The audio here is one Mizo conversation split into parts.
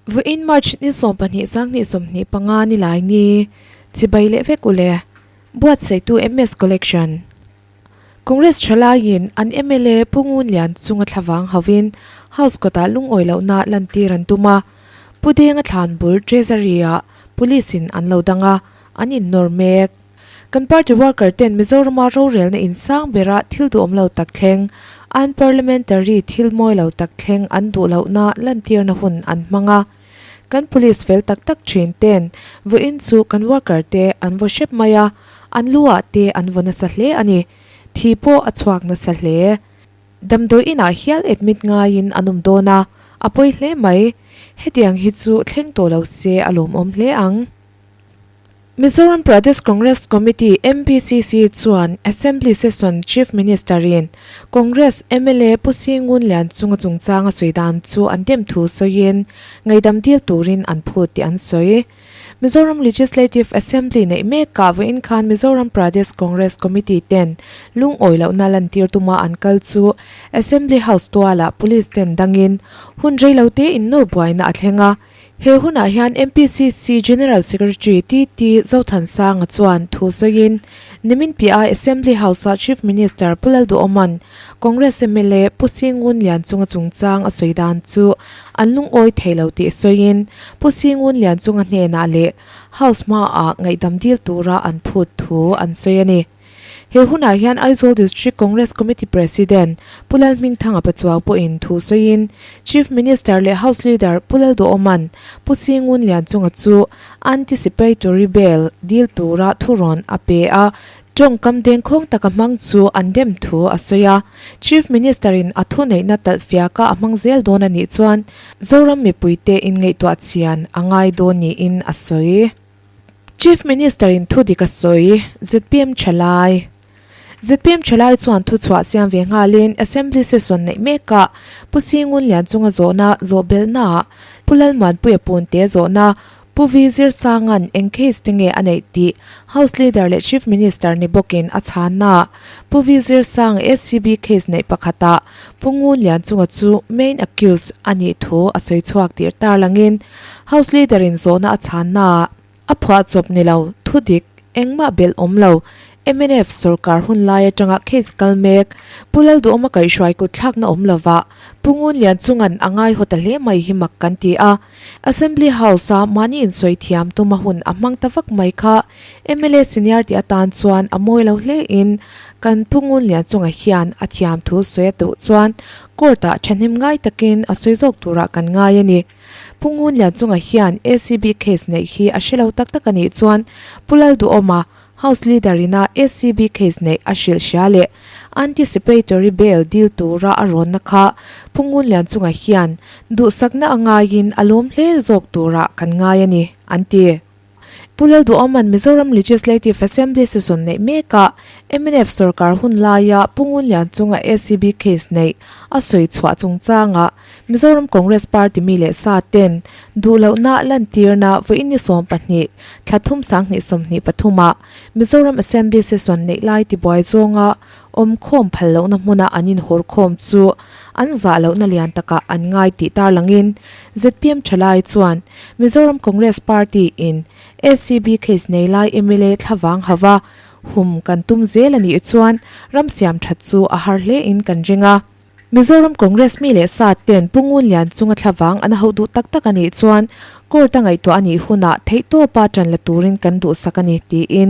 Vawiin March ni 12 sanghnih 25 ni lai ni chibai leh vek u le. Buatsaihtu MS Collection. Congress thalaiin an mla Pu Ngun Lian chunga thlavang hovin House kawtah lungawi lohna lantir an tum a. Pu Denga thlan bul Treasury-ah Police-in an lo dang a, an innawr mek. Kan party worker ten Mizorama rorelna in sang bera thil duhawm lo tak thleng, unparliamentary thil mawi lo tak thleng an duh lohna lantirna hun an hmang a. Kan police fel tak tak thin ten vawiin chu kan worker te an vaw hrep mai a, an lu ah te an vaw nasa hle a ni. Thi pawh a chhuak nasa hle. Damdawi inah hial admit ngaiin an awm dawn a, a pawi hle mai. Hetiang hi chu thleng tawh lo se a lawmawm hle ang. Mizoram Pradesh Congress Committee, MPCC, chuan Assembly Session Chief Minister-in Congress mla Pu Singun Lian chunga chungchang a sawi dan chu an dem thu sawiin ngaihdam dil turin an phut tih an sawi. Mizoram Legislative Assembly neih mekah vawiin khan Mizoram Pradesh Congress Committee ten lungawi lohna lantir tuma an kal chu Assembly House tualah Police ten dangin hun reilote innawr buaina a thleng a. He hunah hian MPCC General Secretary TT Zothansanga chuan thu sawiin, Nimin piah Assembly House-a Chief Minister Pu Lalduhawma'n Congress mla Pu Singun Lianchunga chungchang a sawi dan chu an lungawi thei lo tih sawiin, Pu Singun Lianchunga hnenah leh House hmaah ngaihdam dil tura an phut thu an sawi a ni. He hunah hian Aizawl District Congress Committee President Pu Lalhmingthanga Pachuau pawhin thu sawiin Chief Minister leh House Leader Pu Lalduhawma'n Pu Singun Lianchunga chu Anticipatory Bail dil tura thurawn a pe a, tawngkam dengkhawng taka hmang chu an dem thu a sawi a. Chief Minister-in a thuneihna talhfiaka a hmang zel dawn a nih chuan Zoram mipuite inngaihtuah chian a ngai dawn niin a sawi. Chief Minister in thu dik a sawi, zpm thalai. Zpm thalai chuan thu chhuah siam ve nghalin Assembly session neih mekah Pu Singun Lianchunga zawhna zawhbelhnaah Pu Lalmuanpuia Punte zawhna Pu V Zirsanga'n eng case te nge a neih tih House Leader leh Chief Minister ni bawkin a chhannaah Pu V Zirsanga ACB case neih pakhatah Pu Ngun Lianchunga chu main accused a nih thu a sawi chhuak tir tarlangin House Leader in zawhna a chhannaah a phuahchawp ni lo, thudik, engmah belh awm lo, mnf sorkar hun lai atanga case kal mek, Pu Lalduhawma kaihhruai kut thlakna awm lova Pu Ngun Lianchunga'n a ngaihaw ta hle mai hi mak kan ti a. Assembly House-a mahni insawi thiam tuma hun a hmang ta vak mai kha mla senior tih atan chuan a mawi lo hle in kan Pu Ngun Lianchunga hian a thiam thu sawi a duh chuan court-ah thahnem ngai takin a sawi zawk turah kan ngai a ni. Pu Ngun Lianchunga hian ACB case neih hi a hre lo tak tak a nih chuan Pu Lalduhawma, House Leader ina ACB case neih a hrilh hria leh anticipatory bail dil tura a rawnna kha Pu Ngun Lianchunga hian duhsakna a ngaiin a lawm hle zawk turah kan ngai a ni, an ti. Pu Lalduhawma'n Mizoram Legislative Assembly session neih mekah mnf sorkar hun laia Pu Ngun Lianchunga ACB case neih a sawi chhuah chungchangah Mizoram Congress Party mi leh sa ten duh lohna lantirna vawiin ni 12 thla thum 2023 ah Mizoram Assembly session neih lai tibuai zawnga awmkhawm phal lohna hmuna an inhawrkhawm chu an zah lohna lian takah an ngai tih tarlangin zpm thalai chuan Mizoram Congress Party in ACB case nei lai mla thlavang hava hum kan tum zel a nih chuan ram siam that chu a har hle in kan ring a. Mizoram Congress mi leh sa ten Pu Ngun Lian chunga thlavang an hauh duh tak tak a nih chuan court a ngaihtuah a nih hunah theihtawpa tan la turin kan duhsak a ni tiin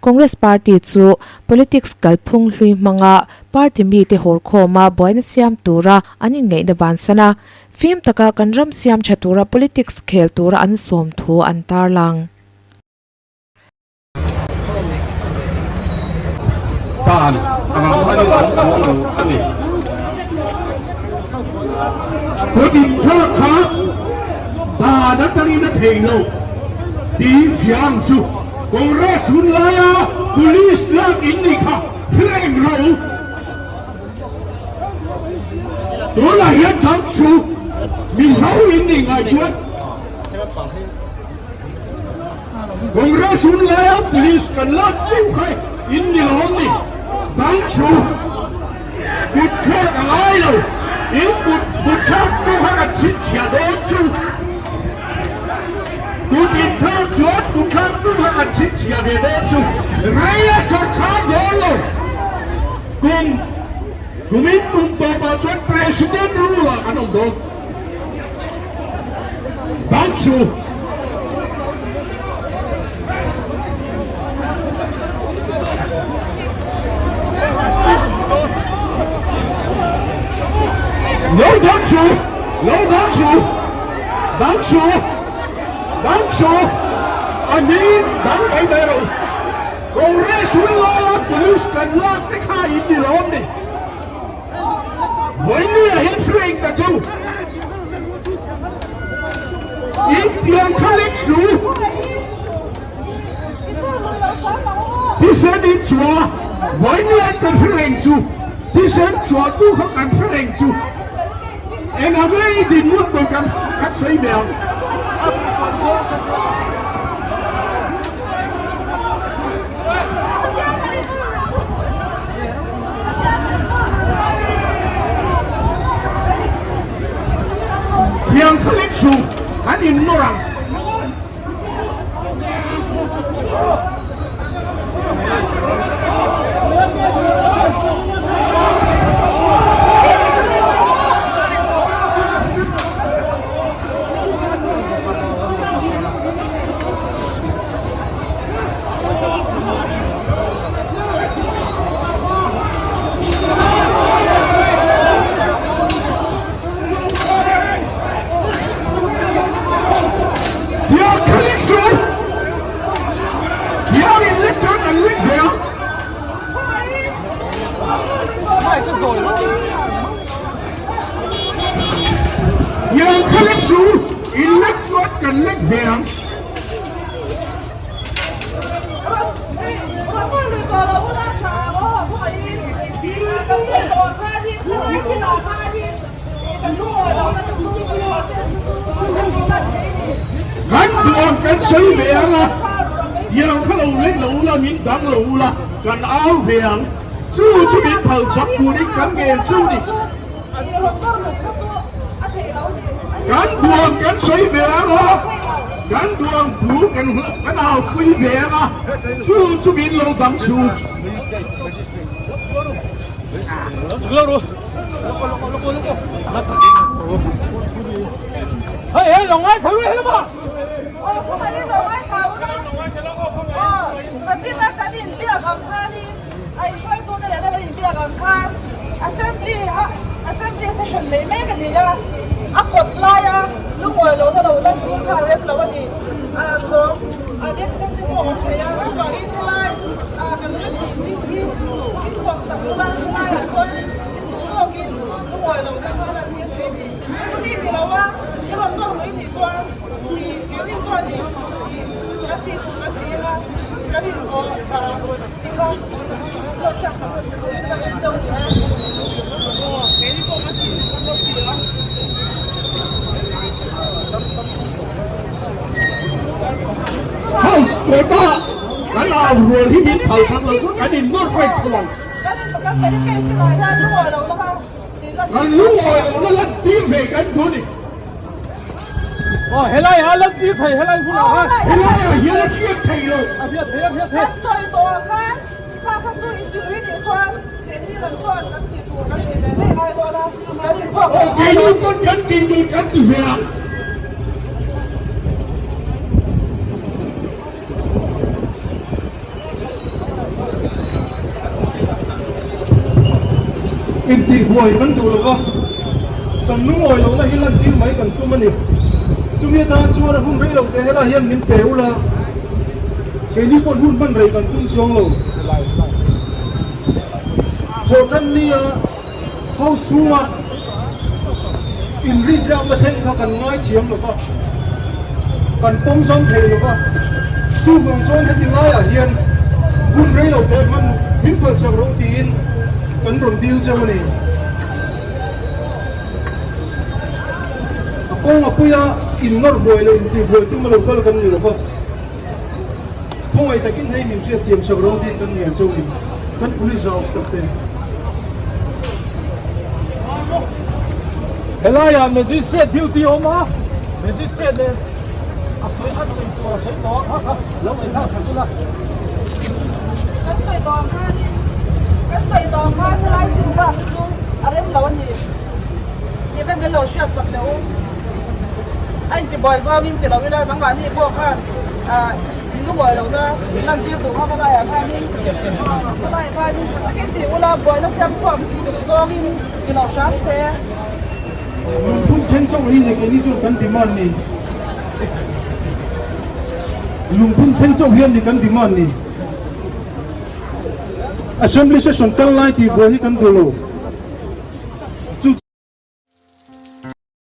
Congress party chu politics kalphung hlui hmanga party mite hawrkhawma buaina siam tura an inngaihna bansan a, fim taka kan ram siam tha tura politics khel tura an sawm thu an tarlang. Dan ang hmanin an chuang lo a ni. Kut inthlak kha dan atangin a thei lo tih hria ang chu. Congress hun laia police lak in nih kha thil eng rawh u. Tunah hian dang chu Mizo in nih ngai chuan Congress hun laia police kan lak chiu kha in ni lawm ni? Dang chu kut thlak a ngai lo, in kut kut thlak tu kha kan chhinchhiah dawn chu. inthlak chuan kutthlak tu kha kan chhinchhiah ve dawn chu rei a sawrkhar dawn lo. Kum kumin tum tawpah chuan President rule ah kan awm dawn. Dang su. Lo dang su, lo dang su, dang su, dang su, a hmingin dang mai mai rawh u. Congress hun laia police kan lak te kha in ni lawm ni. Vawinia hian hre eng ta chu in tiang kha lek su. Thisen in chua vawinia kan hre reng chu thisen chua tu kha kan hre reng chu eng ang nge i din ngut tur kan kan sawi ve ang. Thiang kha lek su kan in nawr ang. Thiang kha lek su thiang in lek chuan kan lek ve a. Thiang kha lek su in lek chuan kan lek ve ang. Kan duang kan sawi ve ang a, tiang kha lo lek lo ula, min dang lo ula, kan au ve ang. Chu chu min phal chak turin kan ngen chu ni. Kan duang kan sawi ve ang a, kan duang thu kan kan aupui ve ang a, chu chu min lo dang su. House kawta kan au rual hi min phal sak lo chu kan in nawr reng tho ang. Kan lungawi lohna lan tir ve kan duh ni. Aw helai ah lan tir thei helai hmunah khan. Helai ah hian a hriat thei lo. A hriat thei a hriat thei. Kan sawi tawh ah khan kha kha chu in ti ui nih chuan keini kan chuan kan ti tur kan ti ve daih ngai dawn a kan in khawk Aw keini pawn kan ti tur kan ti ve ang. Intihbuai kan duh lo va, kan lungawi lohna hi lantir mai kan tum a ni. Chumi atan chuan a hun rei lo te helai hian min pe ula, keini pawh hun hman rei kan tum chuang lo. Thawhtan nia house chhunga inrikrakna thleng kha kan ngaithiam lo va, kan pawmzam thei lo va, chuvang chuan heti laiah hian hun rei lo te hman min phalsak rawh tiin kan rawn dil cheu a ni. A kawng a puia innawr buai leh intihbuai tum a lo kal kan ni lo va. Khawngaih takin hei min hriat thiam sak rawh tih kan ngen chauhin kan police a awm tak te. Helaiah magistrate duty a awm a, magistrate nen. A sawi a sawi tur a sawi tawh a kha kha lo ngaihthlak sak ula. Kan sawi tawh ang khanin kan sawi tawh ang khan helai chin bak hi chu a rem lo a ni tih kha min lo hriat sak deuh u. A intibuai zawngin ti lo ila nangmahni pawh khan ah in lubuai lohna lantir duh kha helaiah khanin helaiah khanin tha takin ti ula buaina siam chhuak duh zawngin ti lo hram se. Lungphun then chauh hi ni keini chuan kan demand ni. Lungphun then chauh hian ni kan demand ni. Assembly session kal lai tih buai hi kan duh lo.